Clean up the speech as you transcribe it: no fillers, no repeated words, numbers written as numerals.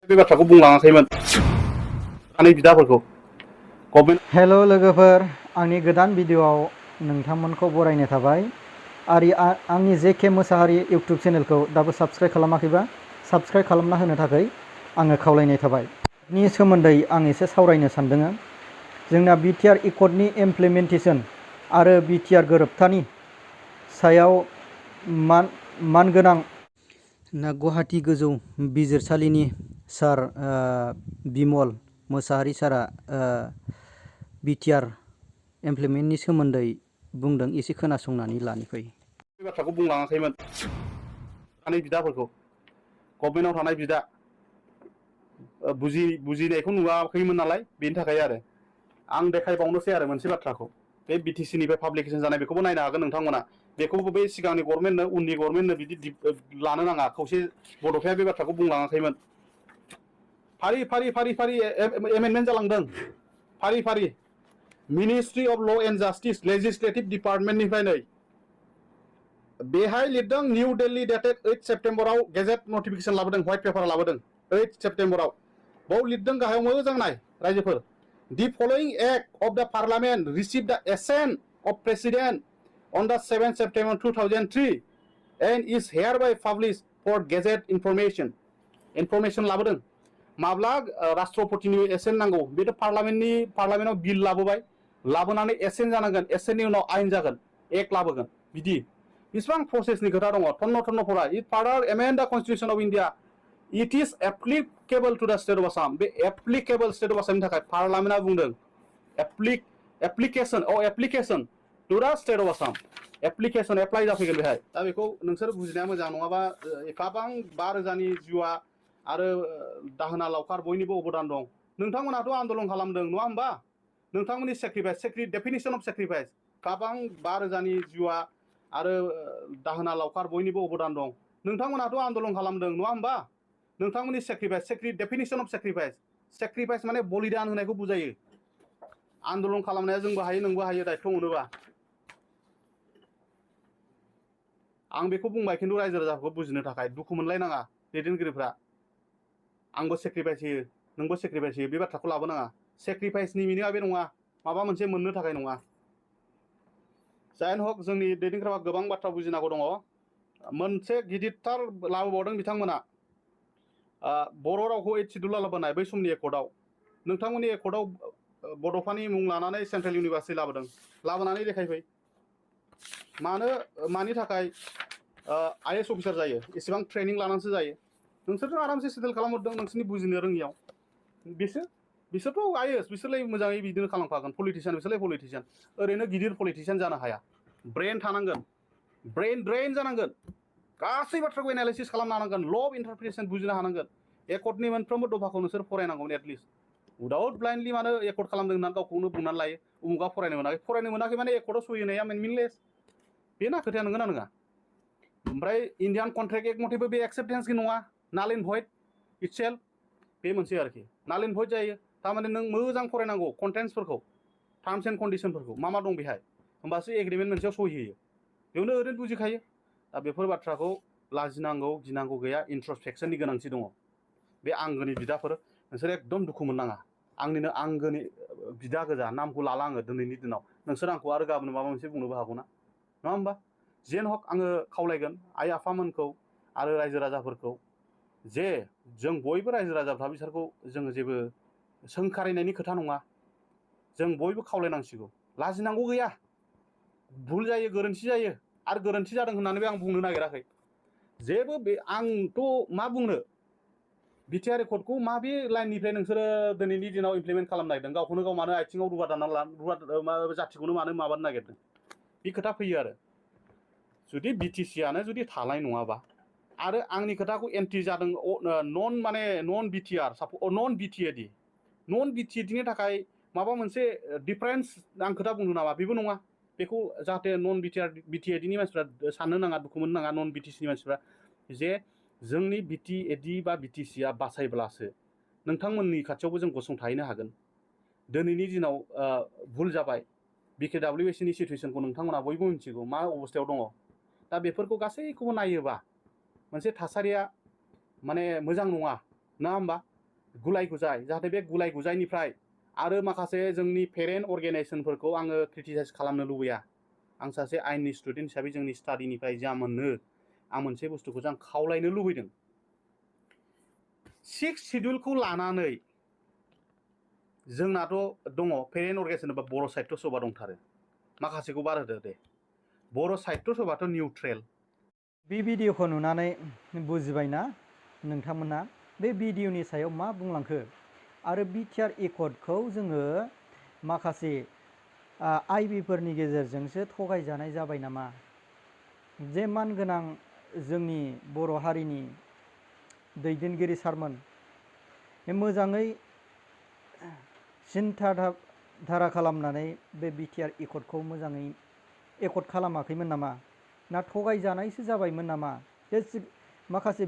बे बाथ्राखौ बुंलाङाखैमोन आंनि बिदाफोरखौ गभर्नमेन्ट हेल' लोगोफोर आंनि गोदान भिडिअआव नोंथांमोनखौ बरायनाय थाबाय आंनि जेके मोसाहारि इउटुब चेनेलखौ दाबो साबस्क्राइब खालामाखैबा साबस्क्राइब खालामना होनो थाखाय आङो खावलायनाय थाबाय। नि सोमोन्दै आं एसे सावरायनो सानदों। जोंना BTR एकर्डनि इमप्लिमेन्टेसन आरो BTR गोरोबथानि सायाव मानगोनां गुवाहाटी गोजौ बिजिरसालिनि सार बिमल मोसाहारि सारा BTR इमप्लिमेन्टनि सोमोन्दै बुंदों। एसे खोनासंनानै लानि फै। बे बाथ्राखौ बुंलाङाखैमोन आंनि बिदाफोरखौ गभर्नमेन्टआव थानाय बिदा बुजिनायखौ नुवाखैमोन नालाय बेनि थाखाय आरो आं देखायबावनोसै आरो मोनसे बाथ्राखौ बे BTC निफ्राय पाब्लिकेसन जानाय बेखौबो नायनो हागोन नोंथांमोना। बेखौबो बे सिगांनि गभर्नमेन्टनो उननि गभर्नमेन्टनो बिदि लानो नाङा। खौसे बड'फाया बे बाथ्राखौ बुंलाङाखैमोन। फारि फारि फारि फारि एमेन्डमेन्ट जालांदों। फारि फारि ministry of law' and justice legislative डिपार्टमेन्टनिफ्राय नै बेहाय लिरदों निउ दिल्ली डेटेड 8 सेप्टेम्बराव गेजेट नटिफिकेसन लाबोदों। व्हाइट पेपार लाबोदों 8 सेप्टेम्बराव। बाव लिरदों गाहायाव मोजां नाय रायजोफोर। The following act of the parliament received the assent of president on the 7th September 2003 and is hereby published for gazette information. Information लाबोदों। माब्ला राष्ट्रपतिनि एसेन्ट नांगौ बेथ' पार्लामेन्टआव बिल लाबोबाय लाबोनानै एसेन्ट जानांगोन। एसेन्टनि उनाव आयेन जागोन एक्ट लाबोगोन बिदि बेसेबां प्रसेसनि खोथा दङ। थन्न फरा it further amend the constitution of India it is applicable to the state of Assam. बे एप्लिकेबल स्टेट अफ आसामनि थाखाय पार्लामेन्टआ बुंदों application to the state of Assam. Application apply जाफैगोन बेहाय। दा बेखौ नोंसोर बुजिनाया मोजां नङाबा एफाबां 5,000नि जिउआ आरो दाहोना लावखार बयनिबो अबदान दं। नोंथांमोनाथ' आन्दलन खालामदों नङा होमबा? नोंथांमोननि सेक्रिफाइस डेफिनिसन अफ सेक्रिफाइस गोबां 5,000नि जिउआ आरो दाहोना लावखार बयनिबो अबदान दं। नोंथांमोनाथ' आन्दलन खालामदों नङा होमबा? नोंथांमोननि सेक्रिफाइस डेफिनिसन अफ सेक्रिफाइस माने बलिदान होनायखौ बुजायो। आन्दलन खालामनाया जोंबो हायो नोंबो हायो दायथ' मोनोबा। आं बेखौ बुंबाय खिन्थु रायजो राजाखौ बुजिनो थाखाय दुखु मोनलायनाङा दैदेनगिरिफ्रा। आंबो सेक्रिफाइस होयो नोंबो सेक्रिफाइस होयो बे बाथ्राखौ लाबोनाङा। सेक्रिफाइसनि मिनिङा बे नङा माबा मोनसे मोननो थाखाय नङा। जायानो हक जोंनि दैदेनगिरिफ्रा गोबां बाथ्रा बुजिनांगौ दङ। मोनसे गिदिरथार लाबोबावदों बिथांमोना बर' रावखौ 8 सिडुल लाबोनाय बै समनि एकर्डआव। नोंथांमोननि एकर्डआव बड'फानि मुं लानानै सेन्ट्रेल इउनिभार्सिटि लाबोदों। लाबोनानै देखायफै मानि थाखाय IAS अफिसार जायो एसेबां ट्रेनिं लानानैसो जायो। नोंसोरथ' आरामसे सेटेल खालामहरदों नोंसोरनि बुजिनो रोङियाव। बिसोरथ' IAS बिसोरलाय मोजाङै बिदिनो खालामखागोन। पलिटिशियान बिसोरलाय पलिटिशियान ओरैनो गिदिर पलिटिशियान जानो हाया। ब्रेन थानांगोन ब्रेन जानांगोन। गासै बाथ्राखौ एनालाइसिस खालामनो हानांगोन। ल अफ इन्टारप्रिटेसन बुजिनो हानांगोन। एकर्डनि मोनफ्रोमबो दफाखौ नोंसोर फरायनांगौमोन एटलिस्ट। उइदाउट ब्लाइन्डलि मानो एकर्ड खालामदों होननानै गावखौनो बुंनानै लायो उमुगा फरायनो मोनाखै माने एकर्डआव सहि होनाया मिनलेस। बेना खोथाया नंगौना नङा? ओमफ्राय इन्डियान कन्ट्रेक्ट एक्ट मथेबो बे एक्सेप्टेन्सनि नङा नाल एन्ड भइड इटसेल्फ। बे मोनसे आरोखि नाल एन्ड भइड जायो। थारमाने नों मोजां फरायनांगौ कन्टेन्ट्सफोरखौ टार्म्स एन्ड कन्डिसनफोरखौ मा दं बेहाय होमबासो एग्रिमेन्ट मोनसेयाव सहि होयो। बेयावनो ओरैनो बुजिखायो। दा बेफोर बाथ्राखौ लाजिनांगौ गिनांगौ गैया। इन्ट्रस्पेक्सननि गोनांथि दङ। बे आंगोनि बिदाफोर नोंसोर एकदम दुखु मोननाङा। आंनिनो आंगोनि बिदा गोजा नामखौ लाला आङो दिनैनि दिनाव। नोंसोर आंखौ आरो गाबोन माबा मोनसे बुंनोबो हागौना नङा होमबा? जेन हक आङो खावलायगोन आइ आफामोनखौ आरो रायजो राजाफोरखौ जे जों बयबो रायजो राजाफ्रा बिसोरखौ जोङो जेबो सोंखारिनायनि खोथा नङा। जों बयबो खावलायनांसिगौ। लाजिनांगौ गैया। भुल जायो गोरोन्थि जायो आरो गोरोन्थि जादों होननानैबो आं बुंनो नागिराखै। जेबो बे आंथ' मा बुंनो BTR एकर्डखौ माबे लाइननिफ्राय नोंसोरो दिनैनि दिनाव इमप्लिमेन्ट खालामनो नागिरदों? गावखौनो गाव मानो आथिङाव रुवा दानना जाथिखौनो मानो माबानो नागिरदों? बे खोथा फैयो आरो जुदि BTCआनो जुदि थानाय नङाबा आरो आंनि खोथाखौ एन्टि जादों नन BTAD नन BTADनि थाखाय माबा मोनसे डिफारेन्स आं खोथा बुंनो नामा बेबो नङा। बेखौ जाहाथे नन BTADनि मानसिफ्रा साननो नाङा दुखु मोननो नाङा। नन BTCनि मानसिफ्रा जे जोंनि BTAD बा BTCआ बासायब्लासो नोंथांमोननि खाथियावबो जों गसंथाहैनो हागोन। दिनैनि दिनाव भुल जाबाय। BKWSनि सिटुएसनखौ नोंथांमोना बयबो मिथिगौ मा अबस्थायाव दङ। दा बेफोरखौ गासैखौबो नायोबा मोनसे थासारिया माने मोजां नङा होमबा? गुलाय गुजाय जाहाथे बे गुलाय गुजायनिफ्राय आरो माखासे जोंनि पेरेन्ट अर्गेनाइजेसनफोरखौ आङो क्रिटिसाइज खालामनो लुबैया आं सासे आइननि स्टुडेन्ट हिसाबै जोंनि स्टाडिनिफ्राय जा मोनो आं मोनसे बुस्थुखौ आं खावलायनो लुबैदों 6 शिड्युलखौ लानानै जोंनाथ' दङ पेरेन्ट अर्गेनाइजेसन बा बर' साहित्य सभा दंथारो माखासेखौ बार होदो दे बर' साहित्य सभाथ' निउट्रेल बे भिडिअखौ नुनानै बुजिबायना नोंथांमोना बे भिडिअनि सायाव मा बुंलांखो आरो BTR एकर्डखौ जोङो माखासे आइबिफोरनि गेजेरजोंसो थगायजानाय जाबाय नामा जे मानगोनां जोंनि बर' हारिनि दैदेनगिरि सारमोन मोजाङै सिन्था धारा खालामनानै बे BTR एकर्डखौ मोजाङै एकर्ड खालामाखैमोन नामा ना थगायजानायसो जाबायमोन नामा जे माखासे